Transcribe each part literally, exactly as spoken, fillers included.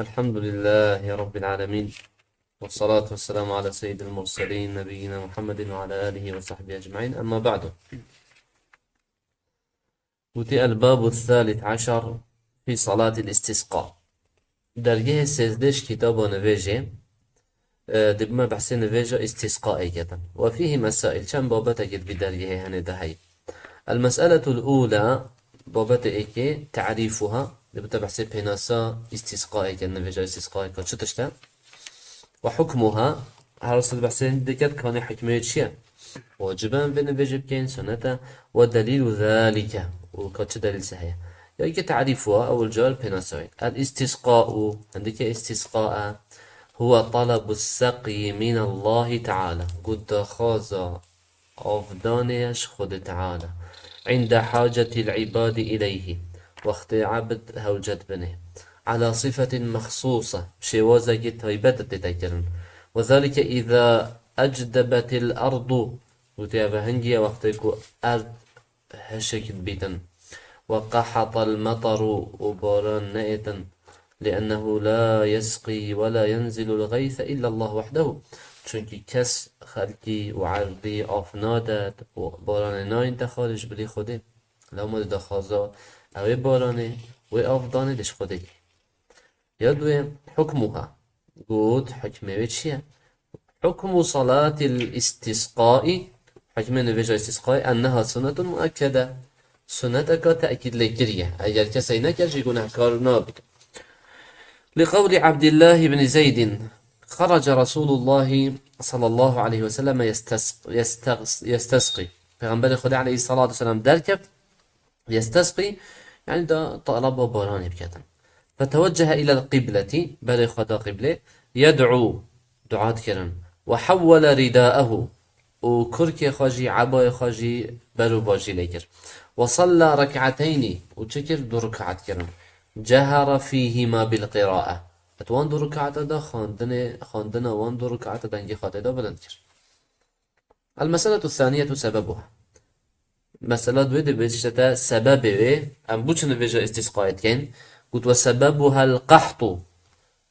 الحمد لله رب العالمين. والصلاة والسلام على سيد المرسلين نبينا محمد وعلى آله وصحبه أجمعين. أما بعد. Gotî الباب الثالث عشر في صلاة الاستسقاء. Dergehê sêzdeh ji kitaba nivêjê, e, dibime behsê nivêja îstîsqaê ketin. وفيه مسائل, çend babetekê di vî dergehê henê de heye. المسألة الأولى, babetê êkê, تعريفها, dibite behsê pênasa îstîsqaê ket, nivêja îstîsqaê ka çi tişt e. وحكمها, her wisa behsê diket kanê hikmê çi ye. Wacib e em vê nivêjê bikeyn, sunet e. ودليل ذلك, û ka çi delîl se heye. Ya ki تعريفها, ewil car pênasa wê. الاستسقاء, hindikê îstîsqa e. هو طلب السقي من الله تعالى. Got daxwaza avdanê ye ji Xwedê Teala. عند حاجة العباد إليه, wextê ebd hewcet binê. على صفة مخصوصة, şêwazekî taybet tête kirin. وذلك إذا أجدبت الأرض, û tê eve hingî ye wextê ku erd hişik dibîtin. وقحط المطر, û baran neêtin. لأنه لا يسقي ولا ينزل الغيث إلا الله وحده. Çunkî kes xelkî û erdî av nadet û baranê nayîn te xalê ji bilî Xwedê. Lewma di daxwaza ew ê baranê, wê avdanê de ji Xwedê. Ya duê, حكمها. Got, hikmê wê çi ye? حكم صلاة الاستسقاء, hikmê nivêja îstîsqayê, أنها سنة مؤكدة. Suneteka tekîd lê kiriye. Eger kesey neke jî gunehkar nabit. لقول عبد الله بن زيد: خرج رسول الله صلى الله عليه وسلم يستسق-، يستغس-، يستسقي. Pêxemberê Xwedê aleyhissalatu vesselam derkeft, يستسقي, yani da talaba baranê biketin. فتوجه إلى القبلة, berê xwe da qiblê, يدعو, dua dikirin. وحول رداءه, û kurkê xwe jî, ebayê xwe jî ber û bajî lê kir. وصلى ركعتين, û çi kir? Du rikaat kirin. جهر فيهما بالقراءة. Di wan du rikaata de xwendinê, xwendina wan du rikaata dengê xwe tê de bilind kir. المسألة الثانية سببها. Mesela duê de bêjte sebebê wê, em bo çi nivêja îstîsqayê dikeyn? Got, وسببها القحط.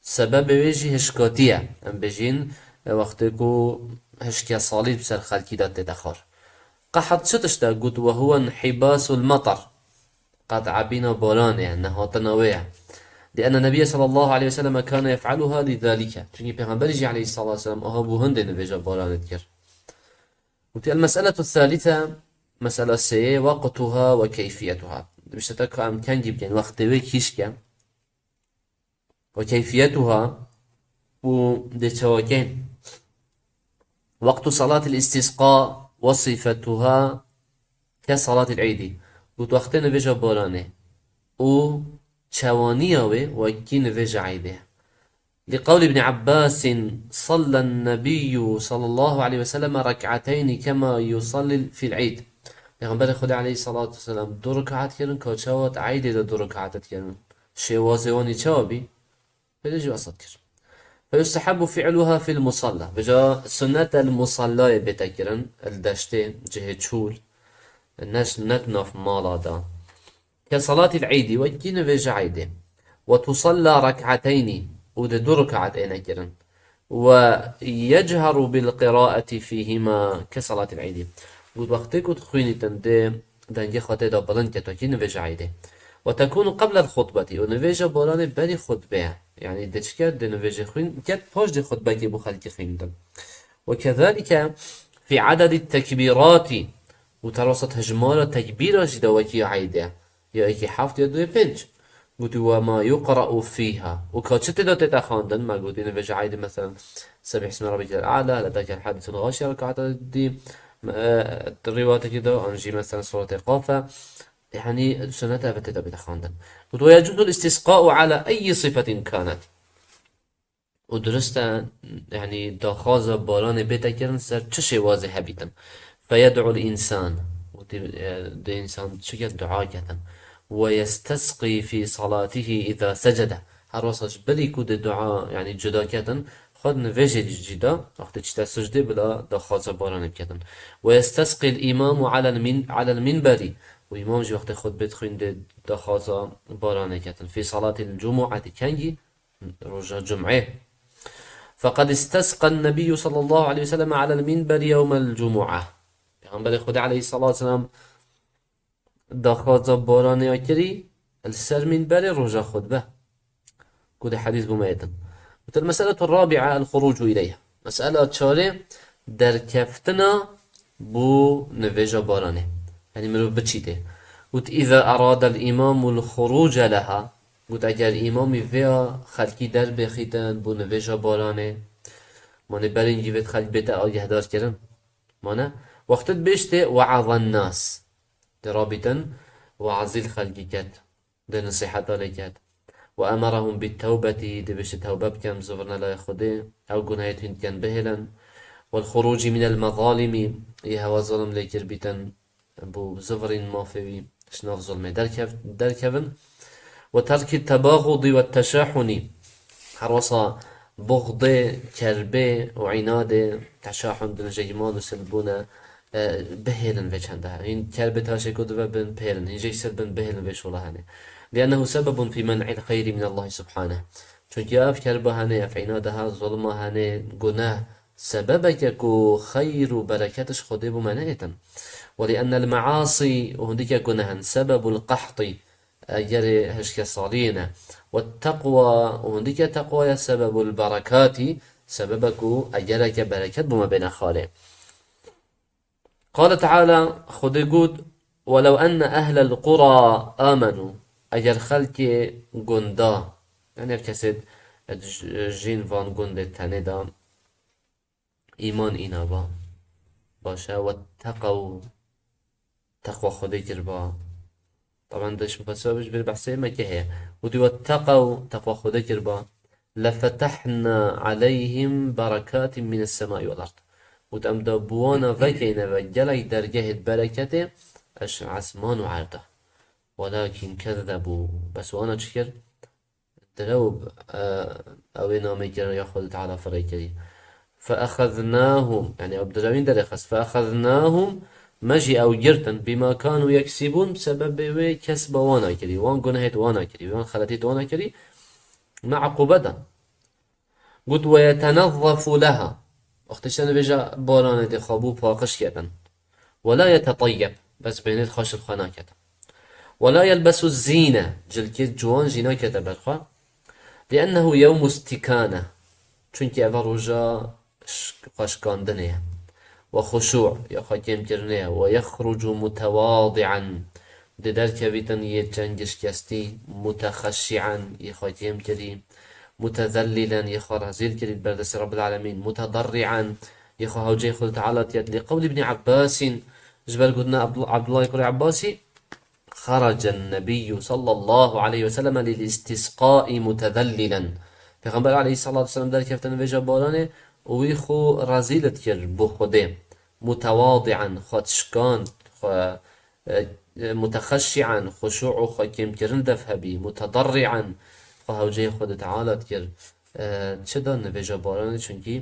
Sebebê wê jî hişkatî ye. Em bêjîn, e, wextê ku hişke salî bi ser xelkî de tête xwar. Qeht çi tişt e? Got, وهو انحباس المطر. Qet'ebîna baranê ye, nehatina wê ye. لأن النبي صلى الله عليه وسلم كان يفعلها لذلك. Çunkî Pêxemberî jî aleyhissalatu vesselam aha bû hindê nivêja baranê dikir. Gotî, المسألة الثالثة, mesela sêyê, وقتها وكيفيتها. Dibişte ka em kengî bikin, wextê wê kîşk e. وكيفيتها, û dê çawa keyn. وقت صلاة الاستسقاء وصفتها كصلاة العيد. Got wextê nivêja baranê. Û çewaniya wê wekî nivêja eydê. لقول ابن عباس: صلى النبي صلى الله عليه وسلم ركعتين كما يصلي في العيد. Pêxemberê Xwedê aleyhissalatu vesselam du rikaat kirin, ka çawa di eydê de du rikaat dikirin. Şêwazê wan î çawa bî? Pêrê jî wesat kir. فيستحب فعلها في المصلى. Vêca sunnet e li musallayê bête kirin, li deştê, cihê çûl, ne, ne di nav mala de. كصلاة العيد, wekî nivêja eydê. وتصلى ركعتين, û di du rikaat êne kirin. ويجهر بالقراءة فيهما كصلاة العيد. Got wextê ku dixwînîtin dê dengê xwe tê de bilind ket, wekî nivêja eydê. وتكون قبل الخطبة, û nivêja baranê berî xutbê ye. Yanî dê çi ket, dê nivêjê xwîn ket, paş dê xutbekê bo xelkê xwînitin. وكذلك في عدد التكبيرات, û terwasat hejmara tekbîra jî de wekî eydê ye. Ya yekî heft ya duyê pênc. Gotî, وما يقرأ فيها. Û ka çi tê de tête xwendin? Me gotî nivêja eydê, meselen, سبح اسم ربك الأعلى، هل أتاك حديث الغاشية, rikata dî, e, rîwatekî de, an jî, meselen, Suretê Qaf e. Yanî, sunnet e, ev tê de bête xwendin. Got, ويجوز الاستسقاء على أي صفة كانت. Û dirust e, yanî daxwaza baranê bête kirin ser çi şêwazê hebîtin. فيدعو الإنسان. Û di, e, di însan çi ket, dua ketin. ويستسقي في صلاته إذا سجد. Her wesa ji bilî ku di dua, yanî cuda ketin, xwe di nivêjê jî de, wextê çîte sucdê bila daxwaza baranê biketin. ويستسقي الإمام على المن-، على المنبر. Û îmam jî wextê xutbê dixwîn dê daxwaza baranê ketin. في صلاة الجمعة, kengî? roja cumê. فقد استسقى النبي صلى الله عليه وسلم على المنبر يوم الجمعة. Peyxamberê Xwedê aleyhissalatu vesselam daxwaza baranê ya kirî li ser mînberê roja xutbe. Ku di hedîs bû me yetin. Got, المسألة الرابعة الخروج إليها. Mesela çarê derkeftina bo nivêja baranê. Yanî mirov biçîtê. Got, إذا أراد الإمام الخروج لها. Got, eger îmamî vêya xelkî derbêxîtin bo nivêja baranê. Mane berîngî vê xelk bête agehdarkirin. Mane, wextê dibêjtê وعظ الناس. Di rabîtin weazî li xelkî ket, di nisîheta lê ket. وأمرهم بالتوبة, dibêjtê tewbe bikin, zivirine laya Xwedê, ew gunehê hîn dikin bihêlin. والخروج من المظالم, yê hewa zulm lê kir bîtin, bo zivirîn mafê wî, ji nav zulmê derkev-, derkevin. وترك التباغض والتشاحن. Her wesa buxdê, kerbê û înadê, teşahun, di nijek man û silbûne, e, bihêlin vê çende. Hîn kerbê taşê ku dibe bin bihêlin, hîn jê sir bin bihêlin vê şola hene. لأنه سبب في منع الخير من الله سبحانه. Çunkî ev kerba hene, ev înada ha, zulma hene, guneh, sebebeke ku xeyr û bereket ji Xwedê bo me nehêtin. ولأن المعاصي, û hindike gunehan, سبب القحط, egerê hişkesaliyê ne. والتقوى, û hindike teqwaya, سبب البركات, sebebe ku egereke bereket bo me bêne xalê. قال تعالى, Xwedê got, ولو أن أهل القرى آمنوا, eger xelkê gunda, yanî ev kesê d-, j-, jîn van gundê tenê de, îman îna ba. Baş e, واتقوا, teqwa Xwedê kir ba. Taban, diş mufessir biş bir behsê Mekke heye. Û di واتقوا, teqwa Xwedê kir ba. لفتحنا عليهم بركات من السماء والأرض. Û em da bi wana vekeyne ve gelek dergehê bereketê, eş esman û erda. ولكن كذبوا. Bes wana çi kir? Direw, e, ew ê namê kirin ya Xwedê Teala firê kirî. فأخذناهم, yanî ew direwîn derêxist. فأخذناهم, me jî ew girtin. بما كانوا يكسبون, bi sebebê wê kesba wana kirî, wan gunehêt wana kirî, wan xeletît wana kirî, me eqûbe dan. Got, ويتنظف لها. Wextê şe nivêja baranê dê xwe bo paqij ketin. ولا يتطيب, bes bêhnê xweş li xwe naket. ولا يلبس الزينة, cilkê ciwan jî nakete ber xwe. لأنه يوم استكانة, çunkî eva roja ş-, xwe şikandinê ye. وخشوع, ya xwe kêmkirinê ye. ويخرج متواضعا, dê derkevîtin yê çend gişkestî, متخشعا, yê xwe kêmkirî, متذللا, yê xwe rezîl kirî li ber destê Rabbil Alemîn, متضرعا, yê xwe hewceyê Xwedê Teala dike. لقول ابن عباس, ji ber gotina Abdul-, Abdullahê kurê Ebbasî, خرج النبي صلى الله عليه وسلم للاستسقاء متذللا. Pêxember aleyhissalatu vesselam derkeftin vêja baranê û wî xwe rezîl dikir bo Xwedê. متواضعا, xwe dişikand, xwe, e, e, متخشعا, xuşû û xwe kêmkirin def hebî, متضرعا, xwe hewceyê Xwedê Teala dikir. E, çi da nivêja baranê? Çunkî,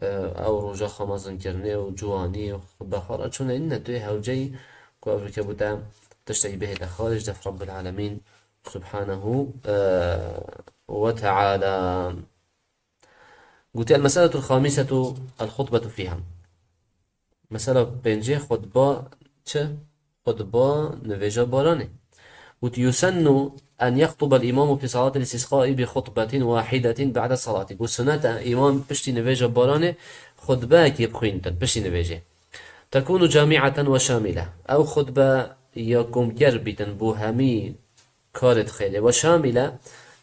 e, ew roja xwe mezinkirinê û ciwanî û xutbe xwe re çûne nîne, tu yê hewceyî ku ev rike bo te tiştekî bihête xalê ji def Rabbil Alemîn Subhanehu, e, ve Teala. Gotiye, المسألة الخامسة الخطبة فيها. Mesela pêncê, xutba çi? Xutba nivêja baranê. Got, يسن أن يخطب الإمام في صلاة الاستسقاء بخطبة واحدة بعد الصلاة. Got, sunet e îmam piştî nivêja baranê xutbeyekê bixwînitin, piştî nivêjê. تكون جامعة وشاملة. Ew xutbe ya komker bîtin bo hemî karê xêrê. وشاملة,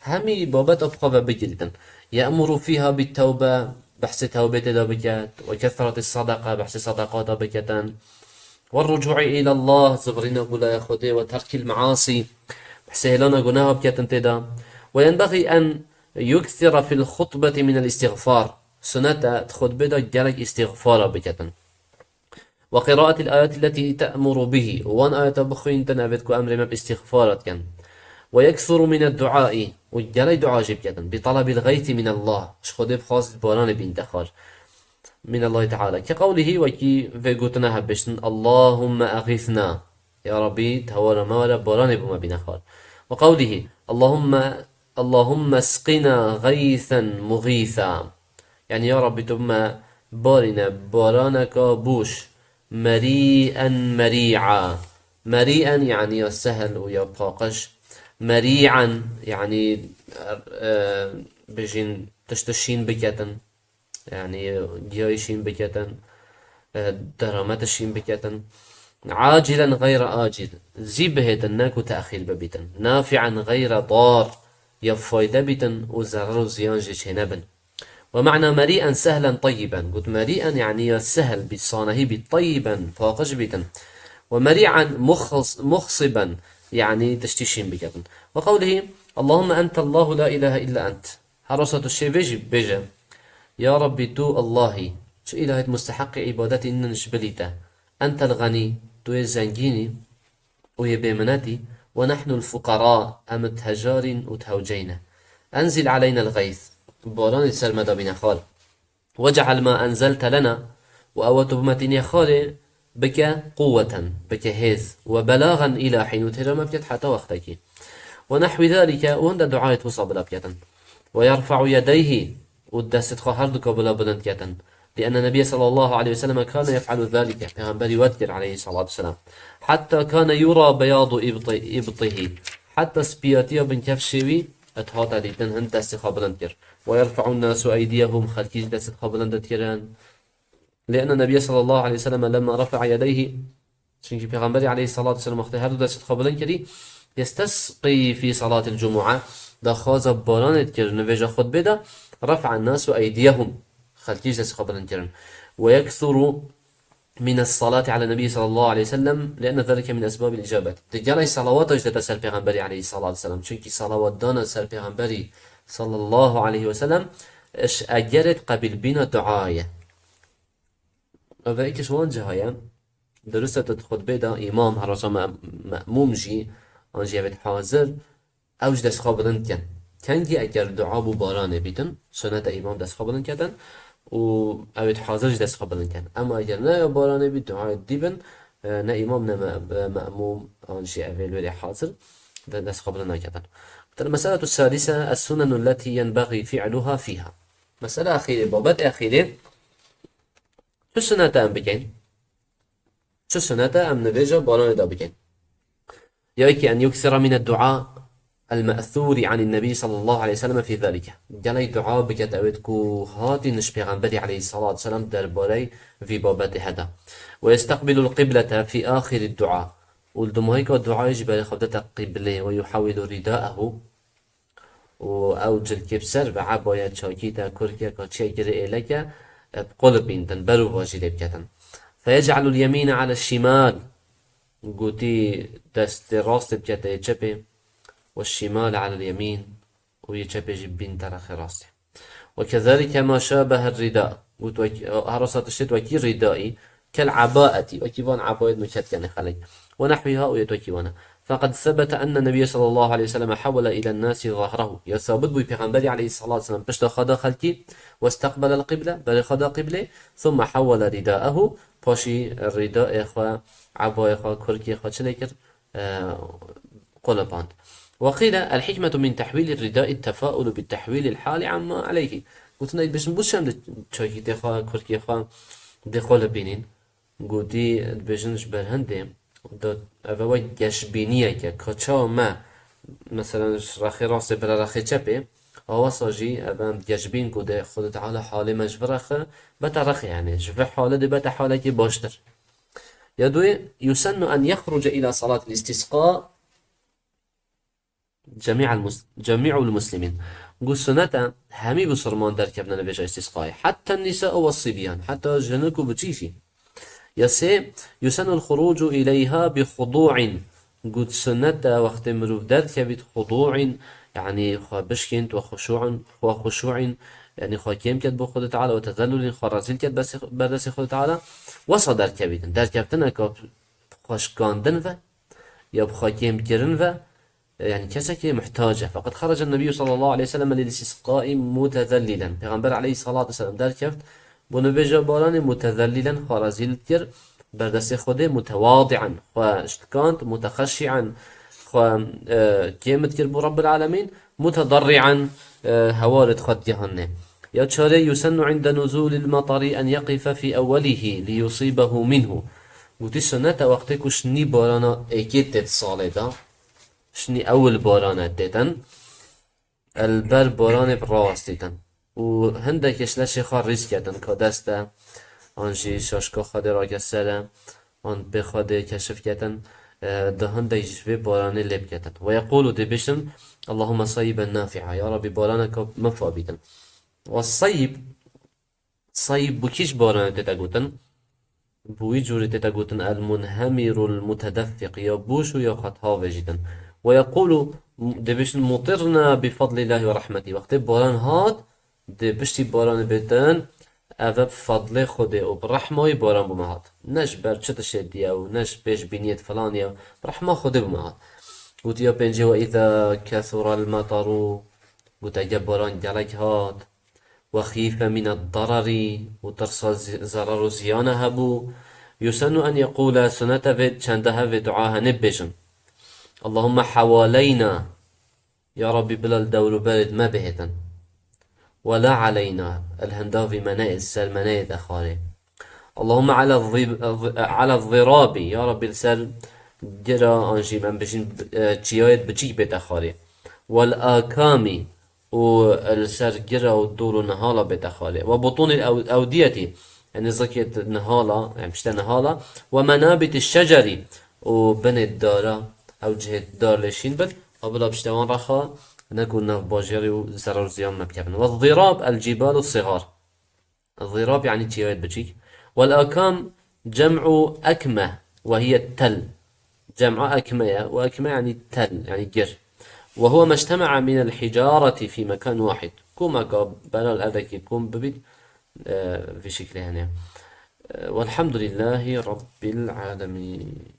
hemî babeta bi xwe ve bigirîtin. يأمر فيها بالتوبة, behsê tewbê tê de biket. وكثرة الصدقة, behsê sedeqata biketin. والرجوع إلى الله, zivirîna bo laya Xwedê. وترك المعاصي, behsê hêlana guneha biketin tê de. وينبغي أن يكثر في الخطبة من الاستغفار. Sunet e di xutbê de gelek îstîxfara biketin. وقراءة الآيات التي تأمر به. Û wan ayeta bixwînitin, evêt ku emrê me bi îstîxfara dikin. ويكثر من الدعاء. Û gelek dua jî biketin. بطلب الغيث من الله. Ji Xwedê bixwazit baranê bînte xwe. من الله تعالى. كقوله, wekî vê gotina hebêjtin, اللهم أغثنا. Ya Rabbî, tewara me were baranê bo me bîne xwe. وقوله، اللهم اللهم اسقنا غيثا مغيثا. Yani, ya Rabbî, tu me barîne baraneka bûş. Merî'en merî'a. Merî'en, yani ya sehel û ya paqij. Merî'en, yani, e, bêjin tişt şîn biketin. Yani, giyayî şîn biketin, e, deramet şîn biketin. Acilen gayre acil. Zî bihêtin, ne ku texîr bibîtin. Nafi'en gayre dar. Ya fayde bîtin û zerer û ziyan jî çênebin. Ve ma'na merî'en sehlen tayyiben. Got merî'en, yani ya sehel bît, sanehî bît, tayyiben, paqij bîtin. Ve merî'en muxs-, muxsiben, yani tiştî şîn biketin. Ve qewlihî, Allahümme entellahu la ilahe illa ent. Her wisa tu şê vê jî bêje, Ya Rabbî, tu Allah î, çi îlahêt musteheqê îbadetî nînin ji bilî te. Entel xenî, tu yê zengîn î û yê bêminetî, we nehnul fuqera, em id hejarîn û dihewceyne. Enzil eleynel xeyth, baranê ser me dabîne xal. Wec'el ma enzelte lena, û ewa tu bi me tîniye xalê bike quwweten, bike hêz, we belaxen îla hîn, û têra me biket heta wextekî. Ve nehwî zalike, û hinde duayê wisa bila biketin. Ve yerfe'u yedeyhî, û destê xwe her duka bila bilind ketin. Li'enne Nebiye sallallahu aleyhi ve selleme kâne yef'alu zalike, Pêxemberî we dikir aleyhissalatu vesselam. Hatta kâne yura beyadu ibti-, ibtihî, heta spiyatiya bin kefşê wî et hate dîtin, hin destê xwe bilind kir. Ve yerfe'un nasu eydiyehum, xelkî jî destê xwe bilind dikirin. Li'enne Nebiye sallallahu aleyhi ve selleme lemma refa'a yedeyhî, çunkî Pêxemberî aleyhissalatu vesselam wextê her du destê xwe bilind kirî, yestesqî fî salatil cumu'a, daxwaza baranê dikir, nivêja xutbê de, refa'a nasu eydiyehum, xelkî jî destê xwe bilind kirin. Ve yekthuru mines salati alen Nebî sallallahu aleyhi ve sellem, li'enne zalike min esbabil icabet. Di gelek salawata jî dete ser Pêxemberî aleyhissalatu vesselam. Çunkî salawat dana ser Pêxemberî sallallahu aleyhi ve sellem, ji egerêt qebîlbîna dua ye. Ev êk ji wan ciha ye. Dirust e tu di xutbê de îmam, her wisa me-, me'mûm jî, an jî evêt hazir, ew ji dest xwe bilind kin. Kengî eger dua bû baranê bîtin, sunet e îmam dest xwe bilind ketin û evêt hazir ji dest xwe bilind kin. Ema eger ne ya baranê bî, duayê dî bin, e, ne îmam ne me-, e, me'mûm an jî evê li wêrê hazir de dest xwe bilind naketin. El-meseletu sadise, es-sunenu lletî yenbexî fi'luha fîha. Mesele exîrê, babet exîrê, çi sunet e em bikin? Çi sunet e em nivêja baranê de bikin? Ya ki en yuksira mine dua el-me'thûrî anin Nebî sallallahu aleyhi ve sellem fî zalike. Gelek dua biket ewêt ku hatin ji Pêxemberî aleyhissalatu vesselam derbarey vî babetê heda. Ve yesteqbilul qiblete fî axiri dua. Û li dimahîka duayê jî berê xwe bidete qiblê ve yuhawwilu rida'ehu. Û ew cilkê bi ser ve ebaya çakî te, kurkê ka çiyekê rê êleke, e, bi qulip bîntin, ber û vajî lê biketin. Feyec'elul yemîne ale şimal. Gotî destê rastê bikete yê çepê. Ve şimale alel yemîn. Û yê çepê jî bînte rexê rastê. Ve kezalike ma şabehe rida. Got wekî, her wisa tiştêt wekî rîdayî. Kel ebaetî, wekî van ebayet nûket kenê xelek. Ve nehwîha û yê wekî wana. Feqed sebete enne Nebiyye sallallahu aleyhi ve sellem hawwele îlen nasi zahrehu. Ya sabit bû Pêxemberî aleyhissalatu vesselam pişta xwe da xelkî, westeqbelel qible, berê xwe da qiblê, thumme hawwele ridaehu, paşî rîdaê xwe, ebayê xwe, kurkê xwe çi lê kir? E, qulipand. Ve qîle, el hikmetu min tehwîlî ridai tefaulu bi tehwîlîl hali amma aleyhi. Gotin, ey dibêjin, bo çi em di çakîtê xwe, kurkê xwe dê qulipînîn? Gotî, dibêjin ji ber hindê, da, ev e wek geşbîniyek e, ka çawa me, meselen, ji rexê rastê bire rexê çepê, awasa jî ev em geşbîn ku dê Xwedê Teala halê me ji vir rexe, bete rexê, yani, ji vê halê dê bete halekê baştir. Ya duyê, yusennu en yexruce ila salatil istisqa cemi'al mus-, cemi'ul muslimin. Gu sunet e, hemî bisilman derkevne nivêja istisqayê. Hatta nisa ve sibyan, heta jinik û biçî jî. Ya sê, yusennu el xurucu ileyha bi xudu'in. Gu sunet e, wextê mirov derkevît xudu'in, yani xwe bişkînt ve xuşu'in, xwe xuşu'in, yani xwe kêm ket bo Xwedê Teala ve tezellulin, xwe rezîl ket besê, berdestê Xwedê Teala. Wesa derkevîtin. Derkevtineka xwe şikandin ve, ya bi xwe kêmkirin ve, yani kesekê muhtac e. Feqed xerece Nebiyyu sallallahu aleyhi ve sellem lil istisqai mutezellilen. Pêxember aleyhissalatu vesselam derkeft, bo nivêja baranê mutezellilen, xwe rezîl dikir, berdestê Xwedê, mutewadi'en, xwe şikand, mutexeşi'en, xwe, e, kêmit kir bo Rabbil Alemîn, mutedarri'an, e, hewalê xwe digihanê. Ya çarê, yusennu inde nuzulil matari en yeqife fi ewwelihi li yusibehu minhu. Gotî, sunnet e wextê ku şinî barana êkê têt salê de, şinî ewil barane têtin, el ber baranê bi rawestîtin. Û hindekê ji leşê xwe rîz ketin, ka dest e, an jî şaşka xwe dê rake ser e, an pê xwe dê keşif ketin, e, di hindek ji vê baranê lê biketin. Ve yeqûlu, dê bêjin, Allahümme sayyiben nafi'a, ya Rabbi, baraneke mefa bîtin. Ve sayyib, sayyib bo kî ji baranê tête gotin? Bo wî cûrê tête gotin el munhemirul mutedeffiq, ya boş û ya xwe tiha vejîtin. Ve yeqûlu, dê bêjin, mutirna bi fadlillahi ve rahmetî. Wextê baran hat, dê piştî baranê bêtin, ev e bi fadlê Xwedê û bi rehma wî baran bo me hat. Ne ji ber çi tiştê diye û ne ji pêşbîniyê filan ye, bi rehma Xwedê bo me hat. Gotiya pêncî, ve îza kesural mataru, gote ge baran gelek hat, ve xîfe mine darari, û tirsa zi-, zerar û ziyana hebû, yusennu en yeqûle, sunete vê çende hevê dua hene bêjin. Allahümme hewaleyna, ya Rabbi, bila li dewrûberê me bihêtin. Ve la aleyna, el hindavî me neyê, ser me neyê dexwarê. Allahümme ala zib-, ala zirabi, ya Rabbi, li ser gira, an jî em bêjin, e, çiyayê biçîk bête xwarê. Vel akami, û li ser gira û dor û nihala bête xwarê. Ve butûnil ew-, ewdiyetî, yani zikê nihala, yani pişte nihala, ve menabiti şeceri, û binê dara, ew cihê dar lê şîn bin, ha bila pişte wan rexa, ne ku nav bajarî û zerar û ziyan me bikevin. Ve zirab el cibal û sigar. Zirab yani çiyayet biçîk. Vel akam cem'u ekme ve hiye tel. Cem'a ekme ye û ekme yani tel, yani gir. Ve huve meştema'a minel hicareti fi mekan wahid. Komeka belal erdekî kom bibît, e, vî şiklê hene. E, velhamdülillahi Rabbil alemin.